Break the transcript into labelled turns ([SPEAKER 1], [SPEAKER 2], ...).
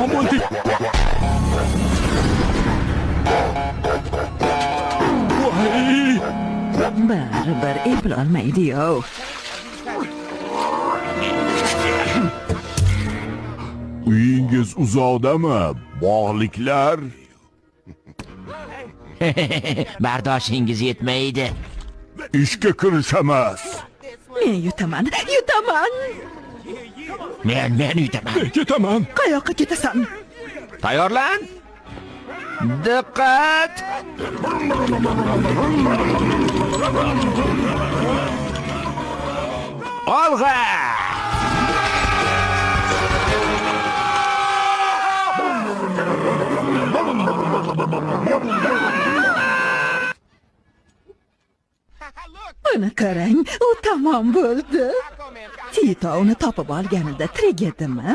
[SPEAKER 1] Tamom bo'ldik. Voy!
[SPEAKER 2] Baribir eplolmaydi-yu.
[SPEAKER 1] Uyingiz uzoqdami, bog'liklar?
[SPEAKER 3] Bardoshingiz yetmaydi.
[SPEAKER 1] Ishga kirishamiz.
[SPEAKER 2] Men yutaman, yutaman.
[SPEAKER 3] Men yutaman.
[SPEAKER 1] Ketaman.
[SPEAKER 2] Qayoqqa ketasan?
[SPEAKER 3] Tayyorlan. Diqqat! Olg'a!
[SPEAKER 2] Buni qarang, u tamom bo'ldi. Tito uni topib olganida tirik edimi?